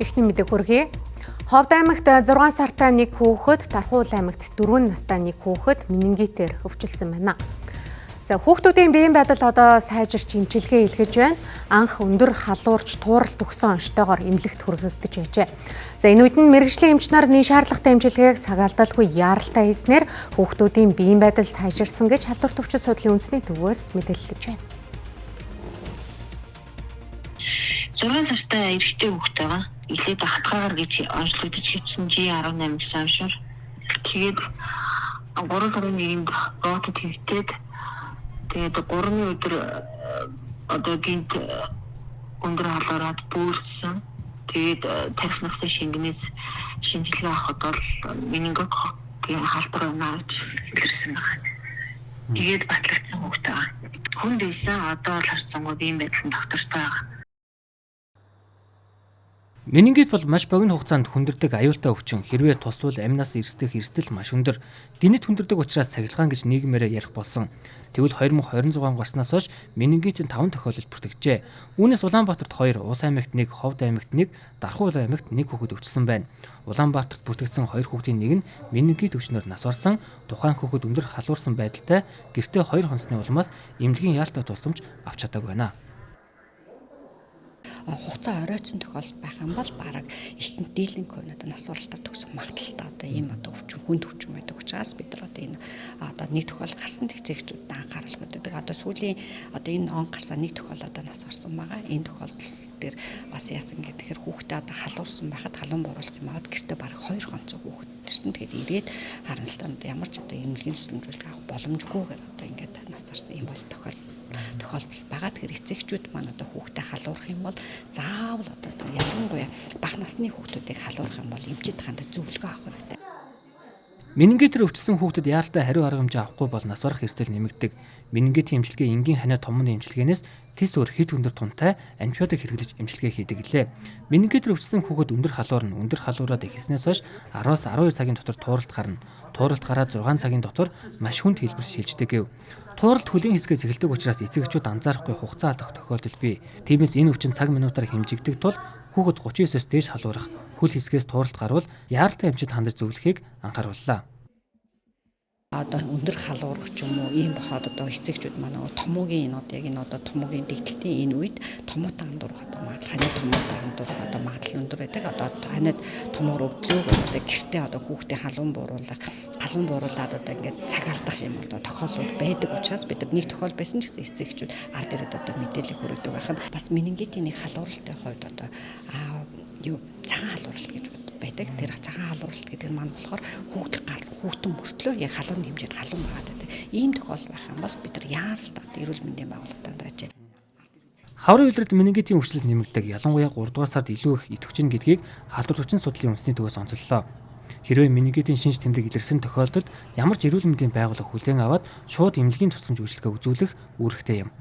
Эхний мэдээ хүргэе. Ховд аймагт 6 сартай нэг хүүхэд, Дархуул аймагт 4 настай нэг хүүхэд менингитээр өвчлсөн байна. За, хүүхдүүдийн биеийн байдал одоо сайжирч эмчилгээ илгэж байна. Анх өндөр халуурч тууралт өгсөн онцтойгоор эмнэлэгт хүргэгдэж байжээ. За, энэ үед нь мэргэжлийн эмч нар нэг шаардлагатай эмчилгээг цагаалдалгүй яаралтай хийснээр хүүхдүүдийн биеийн байдал сайжирсан гэж халдвар төвчид судлалын үндэсний төвөөс мэдээлэлж байна. 6 сартай эрэгтэй хүүхэд байгаа. Илээд хатгаагаар гэж онцлогдож хийсэн G18 гэсэн оншоор. Тэгээд 3 сарын 1-нд ботод хэвтээд тэгээд 3 өдөр одоо гинт өндөр халуураад бөөрсөн. Тэгээд тарих насны шингэнээс шинжилгээ авахад бол менингококкийн халдвар байна гэж илэрсэн байна. Тэгээд батлагдсан хүүхэд байгаа. Хүнд ийсэн одоо л харцсангууд ийм байдал нь доктортой байгаа. Менингит бол маш богино хугацаанд хүндэрдэг аюултай өвчин. Хэрвээ тусвал амнаас эрсдэх эрсдэл маш өндөр. Гэнэт хүндэрдэг учраас цахилгаан гэж нийгмээрээ ярих болсон. Тэгвэл 2026 он гарснаас хойш менингитийн 5 тохиолдол бүртгэжээ. Үүнээс Улаанбаатарт 2, Ус аймагт 1, Ховд аймагт 1, Дархуул аймагт 1 хүүхэд өвчлсөн байна. Улаанбаатарт бүртгэгдсэн 2 хүүхдийн нэг нь менингит өвчнөөр нас барсан, тухайн хүүхэд өндөр халуурсан байдалтай гэртээ 2 хонсны улмаас эмнэлгийн яалтай тусламж авч чадаагүй байна. Хугацаа оройтсон тохиолдол байх юм бол бараг ихэнх дийлэнх хувь нь одоо нас баралтаар төгсөх магадлалтай одоо ийм одоо өвчин хүнд өвчин байдаг учраас бид нар одоо энэ одоо нэг тохиолдол гарсан зэгцэгчүүдэд анхааруулах гэдэг. Одоо сүүлийн одоо энэ он гарсан нэг тохиолдол одоо нас барсан байгаа. Энэ тохиолдол дээр бас яасан гэхээр хүүхдээ одоо халуурсан байхад халуун бууруулах юм аваад гэртээ бараг 2 хонцоо хүүхэд ирсэн. Тэгээд ирээд харамсалтай нь ямар ч одоо эмнэлгийн төсөөлмжүүлэг авах боломжгүйгээр одоо ингээд нас барсан юм бол тохиолдол байгаа. Тэгэхээр эцэгчүүд маань одоо хүүхдээ халуурах юм бол заавал одоо ялангуяа бага насны хүүхдүүдийг халуурах юм бол эмчид хандаж зөвлөгөө авах хэрэгтэй. Менингитээр өвчлсөн хүүхдэд яаралтай хариу арга хэмжээ авахгүй бол нас барах эрсдэл нэмэгдэг. Менингитийн эмчилгээ энгийн ханиа томооны эмчилгээнээс тэс өөр хэд өндөр тунтай антибиотик хэрэглэж эмчилгээ хийдэг лээ. Менингитээр өвчлсөн хүүхэд өндөр халуурна. Өндөр халуураад эхэлснээс хойш 10-аас 12 цагийн дотор тууралт гарна. Тууралт гараад 6 цагийн дотор маш хүнд хэлбэр шилждэг гэв. Тууралт хөлийн хэсгээс эхэлдэг учраас эцэг эхчүүд анзаарахгүй хугацаа алдах тохиолдол бий. Тиймээс энэ өвчин цаг минутаар хэмжигдэх тул хүүхэд 39-оос дээш халуурах, хөл хэсгээс тууралт гарвал яаралтай эмчид хандаж зөвлөхийг анхаарууллаа. Одоо өндөр халуурах ч юм уу ийм бохоод одоо эцэгчүүд маань нөгөө томоогийн энэ одоо яг энэ одоо томоогийн дэгдэлтийн энэ үед томоотой андуурах одоо магадлал ханиад томоотой андуурах одоо магадлал өндөр байдаг. Одоо ханиад томоор өвдлөөг одоо гэртээ одоо хүүхдээ халуун бууруулад одоо ингээд цаг алдах юм одоо тохиолдол байдаг учраас бид нар нэг тохиол байсан ч гэсэн эцэгчүүд ард ирээд одоо мэдээлэл хүргэдэг байх нь бас менингитийн нэг халууралтай хувьд одоо юу цагаан халууралт гэж байдаг. Тэр цагаан халууралт гэдэг нь маань болохоор хүүхдэл гар хүүтэн мөртлөө яг халуун хэмжээд халуун байгаад байдаг. Ийм тохиолдол байх юм бол бид нар яаралтай эрүүл мэндийн байгууллагад хандаж. Хаврын улиралд менингитийн өвчлөл нэмэгдэг. Ялангуяа 3 дугаар сард илүү их идэвхжинэ гэдгийг халдвар төвчин судлалын үндэсний төвөөс онцоллоо. Хэрвээ менингитийн шинж тэмдэг илэрсэн тохиолдолд ямар ч эрүүл мэндийн байгууллага хүлээн аваад шууд эмнэлгийн тусламж үйлчилгээ үзүүлэх үүрэгтэй юм.